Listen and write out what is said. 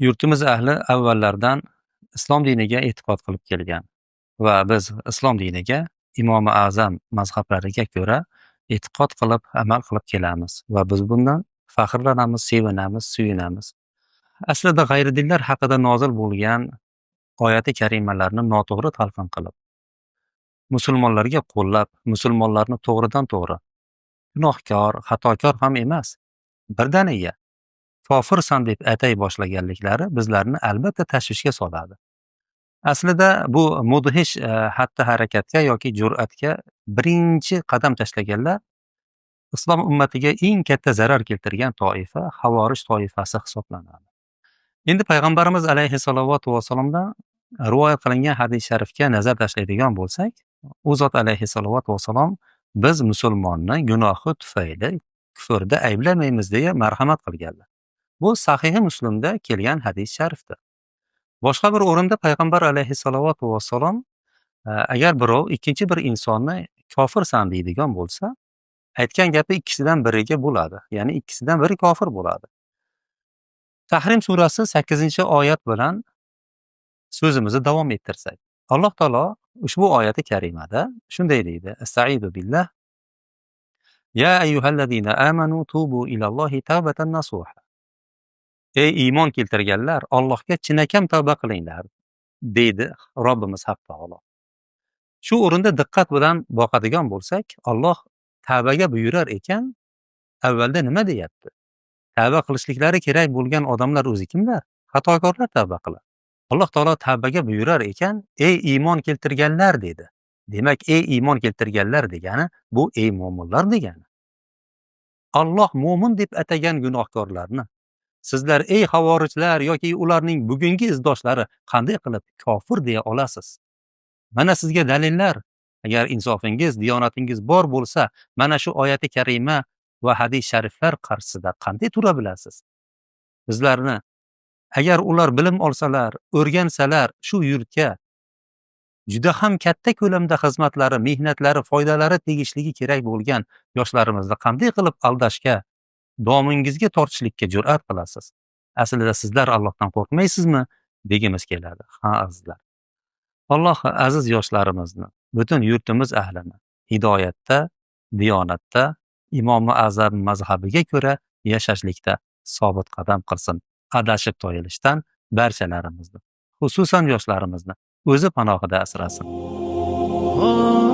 Yurtimiz ahli avvallardan islom diniga e'tiqod qilib kelgan va biz islom diniga Imomi A'zam mazhablariga ko'ra e'tiqod qilib, amal qilib kelamiz va biz bundan faxrlanamiz, sevinamiz, suyunamiz. Aslida g'ayridinlar haqida nozil bo'lgan oyati karimalarni noto'g'ri talqin qilib, musulmonlarga qo'llab, musulmonlarni to'g'ridan to'g'ri gunohkor, xatokor ham emas, birdaniga kofirsan deb atay boshlaganliklari bizlarni albatta tashvishga soladi. Aslida bu mudhish xatti harakatga yoki jur'atga birinchi qadam tashlaganlar islom ummatiga eng katta zarar keltirgan toifa havorij toifasi hisoblanadi. Endi payg'ambarimiz alayhissalotu vassalomdan rivoyat qilingan hadis sharifga nazar tashlaydigan bo'lsak, u zot alayhissalotu vassalom biz musulmonni gunohi tufayli kufrda ayblamaymiz deya marhamat qilganlar. Bu Sahihi Muslimda kelgan hadis sharifdir. Boshqa bir o'rinda payg'ambar alayhissalotu vassalom agar birov ikkinchi bir insonni kofirsan deydigan bo'lsa, aytgan gapi ikkisidan biriga bo'ladi. Ya'ni ikkisidan biri kofir bo'ladi. Tahrim surasi 8-oyat bilan so'zimizni davom ettirsak, Alloh taolo ushbu oyati karimada shunday deydi: Astaidu billah. Ya ayyuhallazina amanu tubu ilallohi tavbatan nasuha. Ey iymon keltirganlar, Allohga chinakam tavba qilinglar, deydi Robbimiz Haq taolo. Shu o'rinda diqqat bilan boqadigan bo'lsak, Alloh tavbaga buyurar ekan, avvalda nima deyapti? Tavba qilishliklari kerak bo'lgan odamlar o'zi kimlar? Xatokorlar tavba qiladi. Alloh taolo tavbaga buyurar ekan, ey iymon keltirganlar dedi. Demak, ey iymon keltirganlar degani bu ey mo'minlar degani. Alloh mo'min deb atagan gunohkorlarni sizlar ey havorijlar yoki ularning bugungi izdoshlari qanday qilib kofir deya olasiz? Mana sizga dalillar. Agar insofingiz, diyonatingiz bor bo'lsa, mana shu oyati karima va hadis shariflar qarshisida qanday tura bilasiz? Bizlarni agar ular bilim olsalar, o'rgansalar, shu yurtga juda ham katta ko'lamda xizmatlari, mehnatlari, foydalari tegishligi kerak bo'lgan yoshlarimizni qanday qilib aldashga, domingizga tortishlikka jur'at qilasiz? Aslida sizlar Allohdan qo'rqmaysizmi degimiz keladi. Ha, azizlar. Alloh aziz yoshlarimizni, butun yurtimiz ahlini hidoyatda, diyonatda, Imomi A'zam mazhabiga ko'ra yashashlikda sobit qadam qilsin. Adashib toyilishdan barchalarimizni, xususan yoshlarimizni o'zi panohida asrasin. Oh.